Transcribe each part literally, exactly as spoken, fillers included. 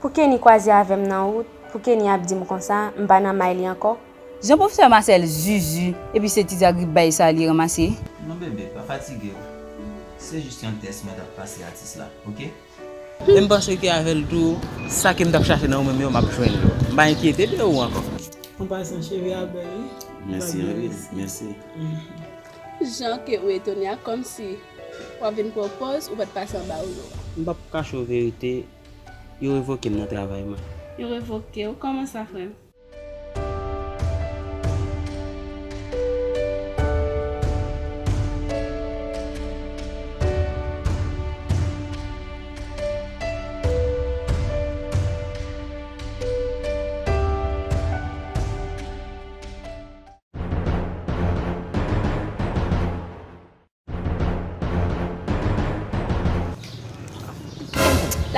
Pou Kenny kwaze avè m nan wout, pou Kenny ap di m konsa, m pa nan may li ankò. Jan pwofesè Masèl zuzu, epi se ti zagribay sa li ranmase. Non bebe, pa fatige w. Se jis yon tès mwen t ap pase atis la, oke? E m panse ke avè l tou, sa ke m t ap chache nan ou menm yo, m ap jwenn yo. M pa enkyete de ou ankò. An pasan, cheve a bèl, wi. Mèsi anpil, mèsi. Jan ke ou etone a, kòmsi w ap vin pran pòz ou pa t pase anba woulo a. M p ap kache w verite, yo revoke m nan travay mwen. Yo revoke w? Kòman sa, frè m?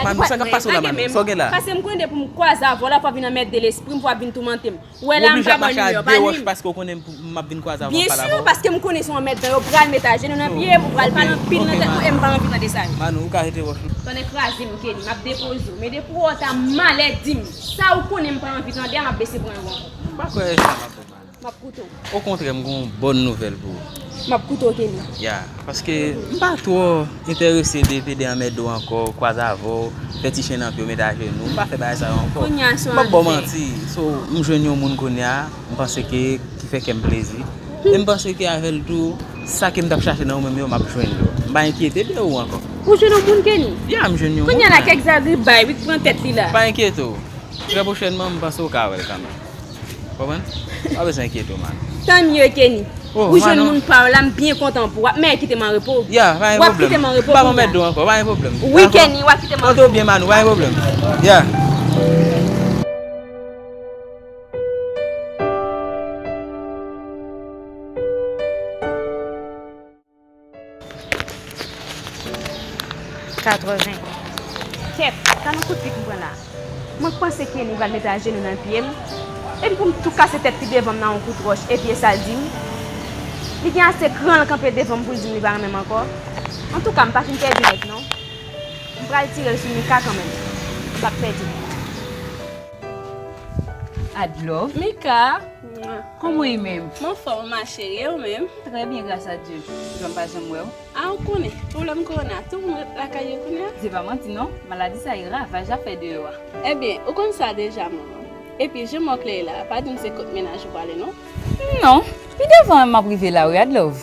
Manou, sa k ap pase w la, Manou? Sa w gen la? Lage pwat mwen, lage men m. Sa w gen la? Paske m konnen depi m kwaze avè w la, fò w vin anmède lespri m, fò w vin toumante m. Ou wè la, m pa ban nimewo, pa nwi m. Ou oblije ap mache a de wòch paske w konnen m ap vin kwaze avè w, ap pale avè w? Byen si, paske m konnen se yon anmèdan yo pral met a jenou nan pye m, ou pral pale anpil nan tèt mwen, e m pa anvi tande sa yo. Manou, ou ka jete wòch ou. Tande kraze m, Kenny, m ap depoze w. Men depi w wè w ta malè, di m. Sa ou konnen m pa anvi tande a, m ap bese pran yo ankò. M pa kwè sa m ap fè, Manou. M ap koute w. Okontrè, m gen yon bòn nouvèl pou ou. M ap koute w, Kenny. Ya, paske m pa twò enterese de pede anmède w ankò, kwaze avè w, fè ti chen nan pye w, met a jenou. M pa fè bagay sa yo ankò. Kounye a se yon... M p ap ba w manti. So, m jwenn yon moun kounye a, m panse ke, ki fè kè m plezi. E m panse ke avè l tou, sa ke m t ap chache nan ou menm yo, m ap jwenn yo. M pa enkyete de ou ankò. Ou jwenn yon moun, Kenny? Ya, m jwenn yon moun. Kounye a la, kèk zagribay, wi, k pran tèt li la. Pa enkyete w. Trè pwochènman, m panse w ka wè l kanmenm. Konprann? Pa bezwen enkyete w, Manou. Tan mye, Kenny. Ou jwenn moun pa w la, m byen kontan pou w. W ap mèt kite m an repo. Ya, pa gen pwoblèm. W ap kite m an repo kounye a. M p ap anmède w ankò, pa gen pwoblèm. Wi, Kenny, w ap kite m an repo. Tande w byen, Manou, pa gen pwoblèm. Ya. Katreven. Kèt, sa nan kout pik m pran la. Mwen k panse Kenny pral met ajenou nan pye m. Epi pou m tou kase tèt li devan m nan yon kout wòch, e pye sa l di m. Li gen ase kran l kanpe devan m pou l di m li pa renmen m ankò. Antouka, m pa fin pèdi nèt non. M pral tire l sou Mika kanmenm. M p ap pèdi nèt. Adlove. Mika. Kòman w ye menm? M anfòm, ma chérie, e ou menm? Trè byen, gras a Dye. Jan m pa janm wè w. A, ou konnen, pwoblèm kowona, tout moun ret lakay yo kounye a. Se pa manti non, maladi sa e ravaj l ap fè deyò a. Ebyen, ou konn sa deja, manman. Epi, jan mòklè ye la, pa di m se kot mennaj ou prale non. Non, pi devan m ap rive la wi, Adlove.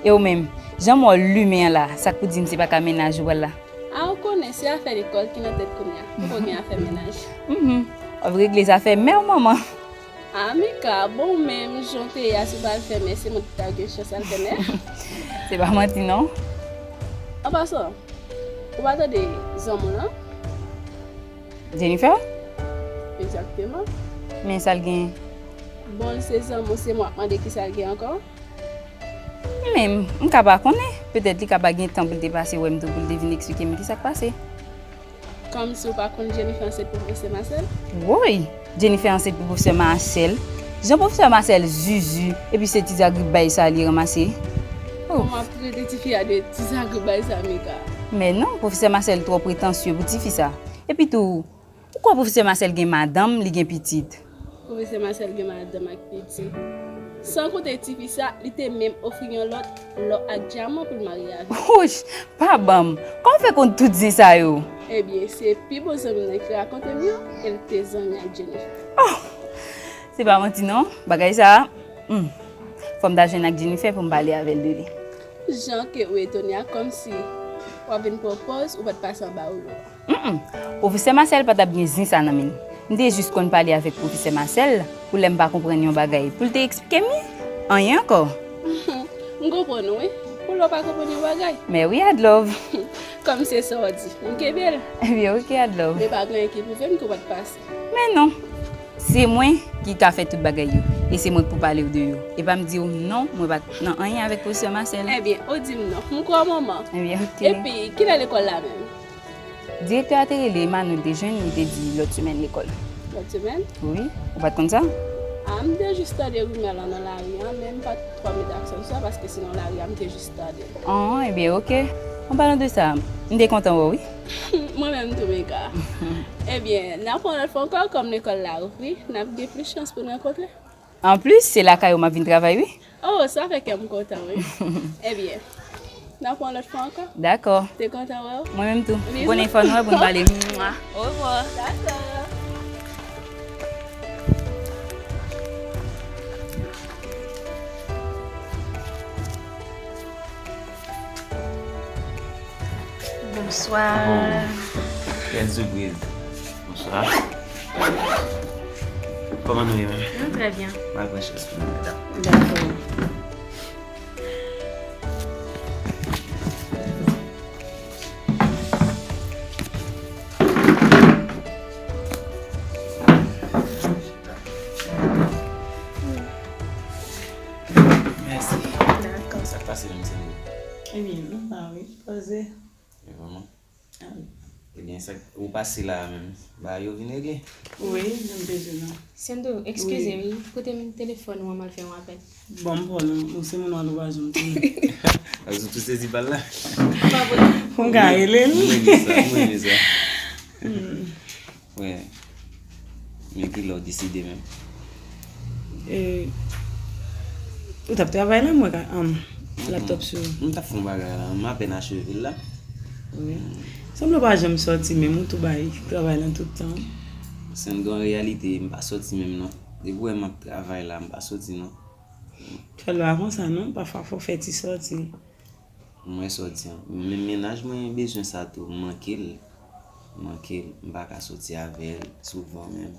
E ou menm, jan m wè w limen an la, sa k pou di m se pa ka mennaj ou pral la? A, ou konnen, se afè lekòl ki nan tèt kounye a. M poko gen afè mennaj. Mhm. W ap regle zafè mè w, manman. A, Mika, bon, menm jan w te ye a, si w pral fè mè, se mwen ki ta gen chans al fè mè. Se pa manti non. An pasan, ou pa tande zanmi w lan? Jennifer? Egzakteman. Men sa l gen? Bon, l se zanmi w, se mwen w ap mande kisa l gen ankò? Men, m ka pa konnen. Petèt li ka pa gen tan pou l te pase wè m tou pou l te vin eksplike m kisa k pase. Kòmsi w pa konn Jennifer ansent pou pwofesè Masèl? Woy! Jennifer ansent pou pwofesè Masèl? Jan pwofesè Masèl zuzu, epi se ti zagribay sa li ranmase. Oh. Kòman w ap trete tifi a de ti zagribay sa, Mika? Men non, pwofesè Masèl twò pretansye pou tifi sa. Epi tou, ou kwè pwofesè Masèl gen madanm, li gen pitit? Pwofesè Masèl gen madanm ak pitit. San konte tifi sa, li te menm ofri yon lòt lò ak dyaman pou l marye avè l. Wouch! Pa ban m! Kòman w fè konn tout zen sa yo? Ebyen, se pi bon zanmi m nan ki rakonte m yo, e l te zanmi ak Jennifer. Oh! Se pa manti non, bagay sa a, hmm. Fò m ta jwenn ak Jennifer pou m pale avè l de li. Jan ke ou etone a, kòmsi w ap vin pran pòz ou pa t pase anba woulo a. Mm, mm. Pwofesè Masèl pa t ap gen zen sa nan men l. M te jis konn pale avèk pwofesè Masèl pou lè m pa konprann yon bagay, pou l te eksplike m li. Anyen ankò. M konprann ou, wi. Pou lè w pa konprann yon bagay. Mè wi, Adlove. Kòm se sa w di, m kenbe l. Ebyen, oke, Adlove. Men pa gen anyen ki pwouve m ke w pa t pase. Men non. Se mwen ki ka fè tout bagay yo, e se mwen k pou pale w de yo. E pa m di w non, mwen pa t nan anyen avèk pwofesè Masèl. Ebyen, ou di m non. M kwè w, manman. Ebyen, oke. Epi, kilè lekòl la menm? Direktè a te rele Emmanuel, te jwenn li, te di lòt semèn lekòl. Lòt semèn? Wi, ou pa t konn sa? A, m te jis tande rimè lan nan lari a, men m pa t twò mete aksyon sou sa, paske se nan lari a m te jis tande. An, ebyen, oke. An palan de sa, m te kontan wè w, wi. Mwen menm tou, Mika. Ebyen, n ap wè yon lòt fwa ankò, kòm lekòl la ouvri, n ap gen plis chans pou n rankontre. Anplis, se lakay ou m ap vin travay, wi. Oh, sa fè kè m kontan, wi. Ebyen, n ap wè yon lòt fwa ankò. Dakò. Te kontan wè w. Mwen menm tou. Bizou. Ou konnen fò nou wè pou n pale. Mwa. Orevwa. Dakò. Bonswa. Oh, kèl sipriz. Bonswa. Kòman nou ye menm? Nou trè byen. M al pran chèz pou nou, medam. Dakò. Mèsi. Dakò. Sa k pase menm, Sandra? Ebyen, anba wi, poze. E vrèman? Ah wi. Ebyen, sa k, ou pase la a menm, bagay yo vin regle? Wi, janm bezwen non. Sendo, eskize m, wi, kote m telefòn ou an, m al fè yon apèl. Bon, m pran non, ou se moun wè nou pa janm tounen. Ou tou sezi bal la. Pa vre. Ou ka rele l. M renmen sa, m renmen sa. Hmm. Wè. Men ki lè w deside menm? E, ou t ap travay la, m wè ka, um, laptop sou. M t ap fè yon bagay la, m apèn acheve l la. Wi. Sanble w pa janm sòti menm, ou tou bay travay lan tout tan. Sendo, an reyalite, m pa sòti menm non. Depi w wè m ap travay la, m pa sòti non. Fè l pa konsa non, pafwa fò w fè ti sòti. Mwen sòti an. Men mennaj mwen bezwen sa tou, m manke l. M manke l, m pa ka sòti avè l souvan menm.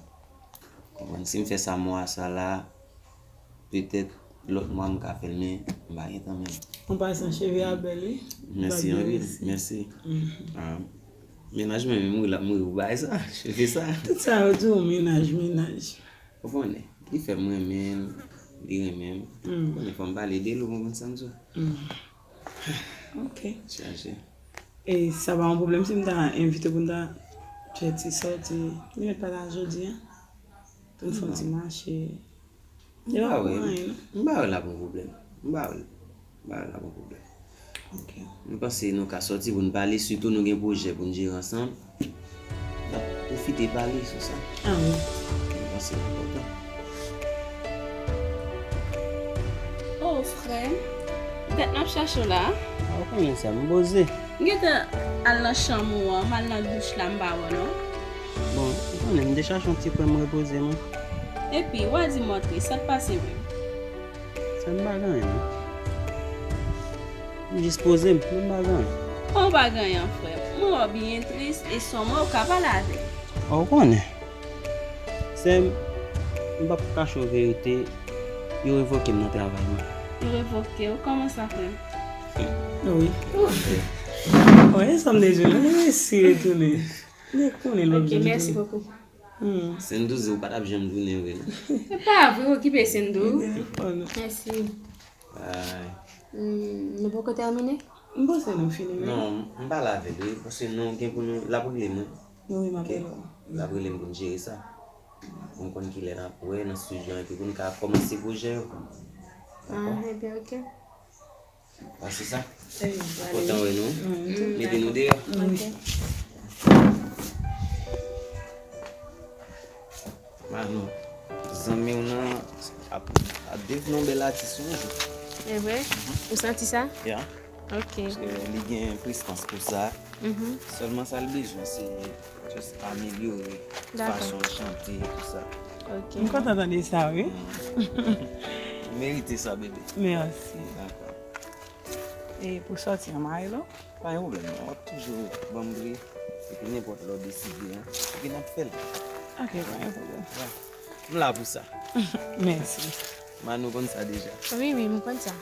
Konprann? Si m fè sa mwa sa la, petèt lòt mwa m ka fè l, men m pa gentan menm. An pasan, cheve a bèl, wi. Mèsi anpil, mèsi. Mhm. Ah, mennaj mwen menm, wi, l ap mouri pou bagay sa, cheve sa. Tout sa yo di w mennaj, mennaj. Ou konnen, li fè m renmen l, li renmen m. Mm. Ou konnen, fò m pale de l, ou konprann sa m di w. Mm. Ok. Chaje. E sa pa yon pwoblèm si m ta envite w pou n ta fè ti sòti, li mèt pa la jodi a, pou n fè yon ti mache. E pa pou anyen non. M pa wè l ap yon pwoblèm. M pa wè l. M pa wè l ap yon pwoblèm. Ok. M panse nou ka sòti pou n pale, sitou nou gen pwojè pou n jere ansanm. N ap pwofite pale sou sa. Ah wi. M panse l enpòtan. Oh, frè m. Dat n ap chache w la. Ah, ou konnen sa, m poze. M gentan al nan chanm ou an, m al nan douch la, m pa wè w non. Bon, ou konnen, m te chache yon ti kwen m repoze m. Epi, w a di m w tris, sa k pase menm? Sa m pa gen anyen non. M jis poze m, m pa gen anyen. Ou pa gen anyen, frè m. Mwen wè w byen tris, e sèlman ou ka pale avè m. Ou konnen. Sè m, m p ap kache w verite, yo revoke m nan travay mwen. Yo revoke w? Kòman sa, frè m? Wi. Wi, sa m te di w, m resi retounen. Li konnen lòt jou. Ok, mèsi bokou. Hmm. Sendo di ou pa t ap janm tounen vre non. Se pa vre, okipe Sendo. Mèsi. Bay. Hmm, nou poko tèmine? M panse nou fini, wi. Non, m pale avè l, wi, paske nou gen pou nou, l ap rele m, wi. Wi, m ap rele w. L ap rele m pou n jere sa. Pou n konn kilè n ap wè nan estidyo an, epi pou n ka kòmanse pwojè yo. Dakò? Ah, ebyen, ok. Pase sa. Kontan wè nou. Mete nou deyò. Ok. Manou, zanmi w nan ap, ap devni yon bèl atis yon jou. E vre? Ou santi sa? Ya. Ok. Paske li gen prestans pou sa. Sèlman sa l bezwen, se just amelyore fason l chante, tout sa. Ok. M kontan tande sa, wi. Ou merite sa, bebe. Mèsi. Dakò. E pou sòti an, Marilou? Pa gen pwoblèm, non. W ap toujou ban m bre. Epi nenpòt lè w deside, hein. Epi n ap fè l. Ok, pa gen pwoblèm. Ya. M la pou sa. Mèsi. Manou konn sa deja. Wi, wi, m konn sa.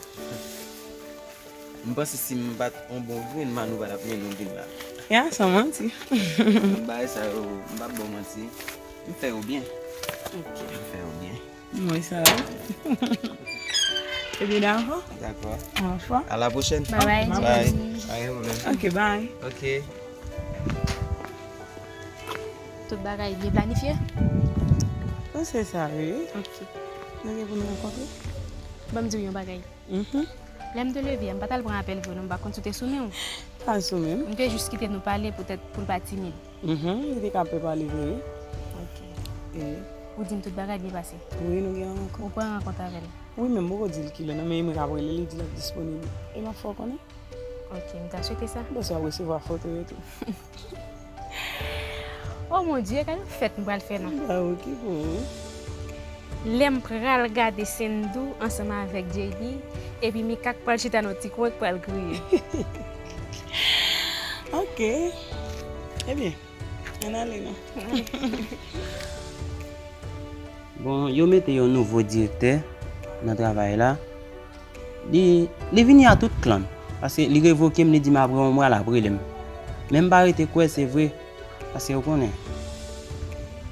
M panse si m pa t on bon grenn, Manou pa t ap mennen w vin la. Ya, san manti. Bagay sa yo, m p ap ba w manti. M fè yo byen. Ok. M fè yo byen. Mwen sa yo. Ebyen, dakò. Dakò. Anfwa. A la pwochèn. Bye bye. Bye. Pa gen pwoblèm. Ok, bye. Ok. Tout bagay byen planifye? Panse sa, wi. Ok. Nou gen pou nou rankontre? Ban m di w yon bagay. Mhm. Lè m te leve a, m pa t al pran apèl vre non, m pa konn si w te sou men w. Sa sou menm. M te jis kite nou pale poutèt pou l pa timid. Mhm, li te ka pè pale vre, wi. Ok. E Ou di m tout bagay byen pase. Wi, nou gen rankont. Ou pran rankont avè l? Wi, men m poko di l kilè, non, men mwen k ap rele l, li di l ap disponib. E m ap fè w konnen. Ok, m ta swete sa. Bon, si w ap resevwa foto yo tou. Oh mon Dieu, gade yon fèt m pral fè non. Ba, ok pou ou. Lè m pral gade Sendou ansanm avèk J D, epi Mika k pral chita nan ti kwen k pral kriye. Ok. Ebyen, ann ale non. Bon, yo mete yon nouvo direktè nan travay la. Li, li vini a tout klan. Paske li revoke m, li di m apre yon mwa l ap rele m. Men m pa rete kwè se vre. Paske ou konnen,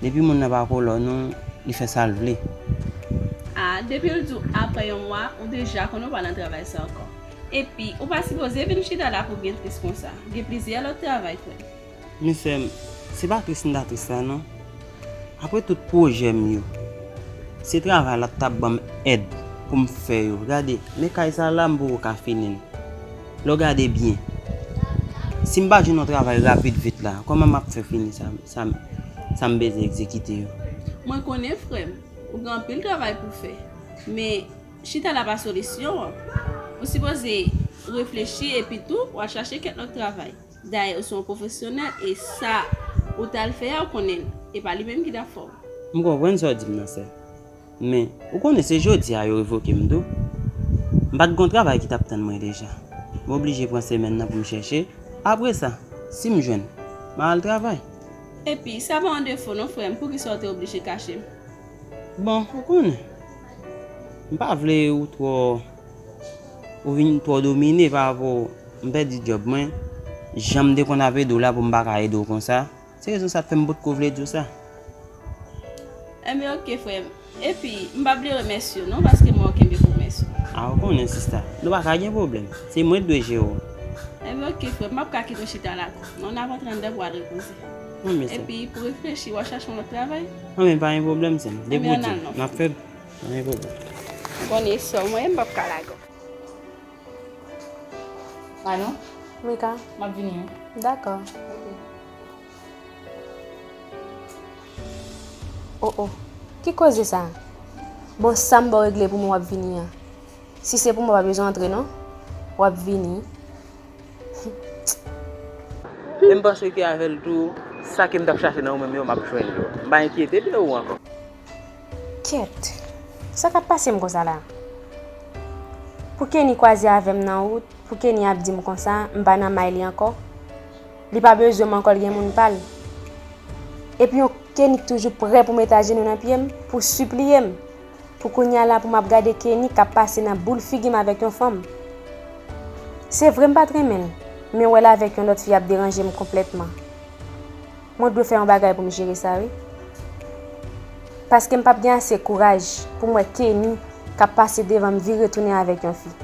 depi moun nan pa kolò nou, li fè sa l vle. A, depi l di w apre yon mwa, ou deja konnen w pa nan travay sa ankò. Epi, ou pa sipoze vin chita la pou byen tris konsa. Gen plizyè lòt travay, frè m. Men sè m, se pa tris m ta tris la non. Apre tout pwojè m yo, se travay la t ap ban m èd pou m fè yo. Gade, men kay sa la m poko ka fini l. Lè w gade byen, si m pa jwenn yon travay rapid vit la, kòman m ap fè fini sa, sa, sa m bezwen egzekite yo? Mwen konnen, frè m, ou gen anpil travay pou w fè. Men, chita la pa solisyon an. Ou sipoze reflechi epi tou, w al chache kèk lòt travay. Dayè, ou se yon pwofesyonèl e sa ou t al fè a, ou konnen l. E pa li menm ki t ap fè w. M konprann sa w di m nan, sè. Men, ou konnen se jodi a yo revoke m tou. M pa t gon travay ki t ap tann mwen deja. M oblije pran semèn nan pou m chèche. Apre sa, si m jwenn, m a al travay. Epi, sa pa yon defo non, frè m. Poukisa w te oblije kache m? Bon, ou konnen. M pa vle ou twò, ou vin twò domine pa rapò m pèdi djòb mwen. Jan m te konn ap ede w la pou m pa ka ede w konsa. Se rezon sa k fè m potko vle di w sa. Enben, ok, frè m. Epi, m p ap bliye remèsye w non, paske mwen w kenbe pwomès ou. A, ou konnen, sista. Nou pa ka gen pwoblèm. Se mwen k dwe jere w. Enben, ok, frè m. M p ap ka kite w chita la ankò. Non, n ap antre anndan pou w al repoze. Anben, sè. Epi, pou reflechi, w al chache yon lòt travay. Anben, pa gen pwoblèm, sè m. Depi w di m, n ap fè l. Pa gen pwoblèm. Ou konnen sè w mwen, m p ap ka lage w. Manon? Mika. M ap vini wi. Dakò. Ok. Oh, oh. Ki koze sa? Bon, sa m ba w regle pou mwen w ap vini an. Si se pou mwen, w pa bezwen antre non. W ap vini. E m panse ke avè l tou, sa ke m t ap chache nan ou menm yo, m ap jwenn yo. M pa enkyete de ou ankò. Kèt! Sa k ap pase m konsa la? Pou Kenny kwaze avè m nan wout, pou Kenny ap di m konsa, m pa nan may li ankò. Li pa bezwen m ankò, l gen moun pa l. Epi yon Kenny k toujou prè pou met ajenou nan pye m, pou sipliye m. Pou kounye a la, pou m ap gade Kenny k ap pase nan boul figi m avèk yon fanm. Se vre m pa t renmen l, men wè l avèk yon lòt fi ap deranje m konplètman. Mwen dwe fè yon bagay pou m jere sa, wi. Paske m p ap gen ase kouraj pou m wè Kenny k ap pase devan m vire tounen avèk yon fi.